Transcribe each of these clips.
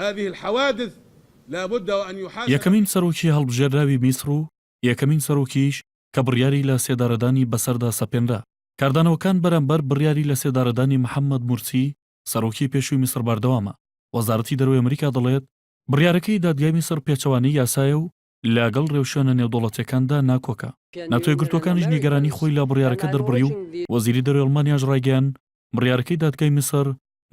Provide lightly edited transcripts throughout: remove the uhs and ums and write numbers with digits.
هذه الحوادث لا بد وان يحاسب. یەکەمین سەرۆکی هەڵبژێرراوی میسر و یەکەمین سەرۆکیش کە بڕیاری لە سێدارەدانی بەسەردا سەپێنرا. کاردانەوەکان بەرامبەر بڕیاری لەسێدارەدانی محەممەد مورسی، سەرۆکی پێشووی میسر بەردەوامە. وەزارەتی دەرەوەی ئەمریکا دەڵێت، بڕیارەکەی دادگای میسر پێچەوانەی یاسایە و لەگەڵ رێوشوێنە نێودەوڵەتییەکاندا ناکۆکە. ناتۆیەکگرتووەکانیش نیگەرانی خۆی لە بڕیارەکە دەربڕی و وەزیری دەرەوەی ئەڵمانیاش رایگەیاند، بڕیارەکەی دادگای میسر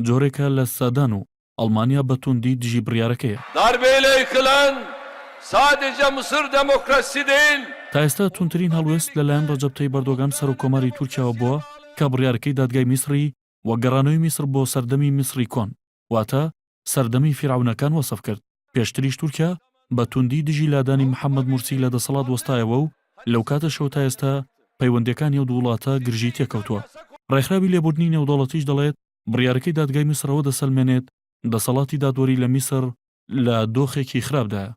جۆرێکە لە سزادان و ئەڵمانیا بە توندی دژی بڕیارەکەیە. Darbeyle yıkılan sadece Mısır demokrasisi değil. تا ئێستا توندترین هەڵوێست لەلایەن ڕەجەب تەیب ئەردۆگان سەرۆککۆماری تورکیاوە بووە کە بڕیارەکەی دادگای میسری وەک گەڕانەوەی میسر بۆ سەردەمی میسری کۆن واتە سەردەمی فیرعەونەکان وەسف کرد. پێشتریش تورکیا بە توندی دژی لادانی محەمەد مورسی لە دەسەڵات وەستایەوە و لەو کاتەشەوە تا ئێستا پەیوەندییەکانی ئەو دوو وڵاتە گرژی تێکەوتووە. ڕێکخراوی لێبوردنی نێودەوڵەتیش دەڵێت بڕیارەکەی دادگای میسر ئەوە دەسەلمێنێت دەسەڵاتی دادوەری لە میسر لە دۆخێکی خراپدایە.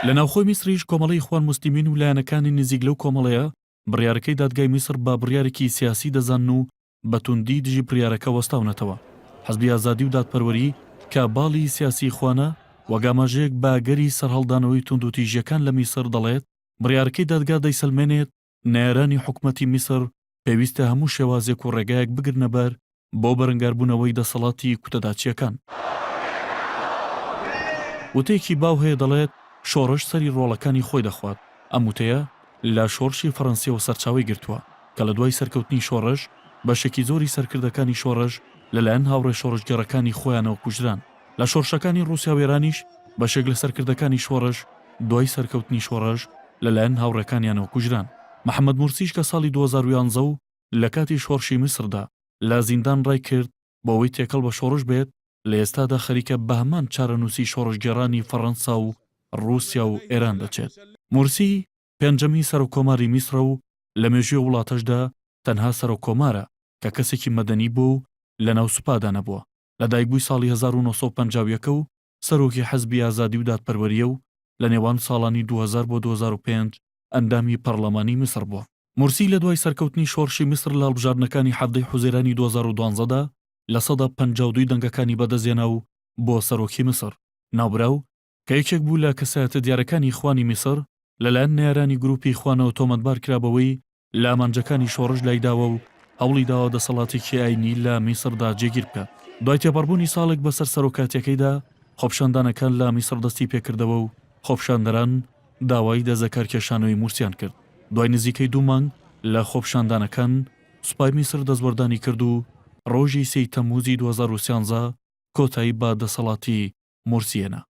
لە ناوخۆی میسریش کۆمەڵەی ئیخوان موسلیمین و لایەنەکانی نزیک لەو کۆمەڵەیە بڕیارەکەی دادگای میسر بە بڕیارێکی سیاسی دەزانن و بە توندی دژی بڕیارەکە وەستاونەتەوە. حزبی ئازادی و دادپەروەری کە باڵی سیاسی ئیخوانە، وەک ئاماژەیەک بە ئەگەری سەرهەڵدانەوەی توندوتیژییەکان لە میسر دەڵێت، بڕیارەکەی دادگا دەیسەلمێنێت نەیارانی حکومەتی میسر پێویستە هەموو شێوازێک و ڕێگایەک بگرنە بەر بۆ بەرەنگاربوونەوەی دەسەڵاتی کوتەداچییەکان. وتەیەکی باو هەیە دەڵێت، شۆڕش سەری ڕۆڵەکانی خۆی دەخوات، ئەم وتەیە لە شۆڕشی فەڕەنسییەوە سەرچاوەی گرتووە، کە لە دوای سەرکەوتنی شۆڕش، بەشێکی زۆری سەرکردەکانی شۆڕش لەلایەن هاوڕێ شۆڕشگێڕەکانی خۆیانەوە کوژران. لە شۆڕشەکانی ڕووسیا و ئێرانیش بەشێک لە سەرکردەکانی شۆڕش دوای سەرکەوتنی شۆڕش لەلایەن هاوڕێکانیانەوە کوژران. محەمەد مورسیش کە ساڵی 2011 و لە کاتی شۆڕشی میسردا لە زیندان ڕایکرد بۆ ئەوەی تێکەڵ بە شۆڕش بێت، لە ئێستادا خەریکە بە هەمان چارەنووسی شۆڕشگێڕانی فەڕەنسا و ڕووسیا و ئێران دەچێت. مورسی پێنجەمین سەرۆککۆماری میسرە و لە مێژووی ئەو وڵاتەشدا تەنها سەرۆککۆمارە کە کەسێکی مەدەنی بووە و لەناو سوپادا نەبووە. لەدایکبووی ساڵی 1951 و سەرۆکی حزبی ئازادی و دادپەروەرییە و لە نێوان ساڵانی 2000 بۆ 2005 ئەندامی پەڕڵەمانی میسڕ بووە. مورسی لە دوای سەرکەوتنی شۆڕشی میسڕ لە هەڵبژاردنەکانی 17 ی حوزەیرانی 2012 دا 52% ی دەنگەکانی بەدەستهێنا و بووە سەرۆکی میسڕ. ناوبراو، کە یەکێک بوو لە کەسایەتە دیارەکانی ئیخوانی میسڕ، لەلایەن نەیارانی گرووپی ئیخوانەوە تۆمەتبار کرا بەوەی لە ئامانجەکانی شۆڕش لایداوە و هەوڵی داوە دەسەڵاتێکی ئایینی لە میسڕدا جێگیر بکات. دوای تێپەڕبوونی ساڵێک بەسەر سەرۆکاتییەکەیدا، خۆپیشاندانەکان لە میسڕ دەستی پێکردەوە و خۆپیشاندەران داوای دەستلەکارکێشانەوەی مورسیان کرد. دوای نزیکەی دوو مانگ لە خۆپیشاندانەکان، سوپای میسر دەستوەردانی کرد و ڕۆژی سێی تەمموزی 2013 کۆتایی بە دەسەڵاتی مورسی هێنا.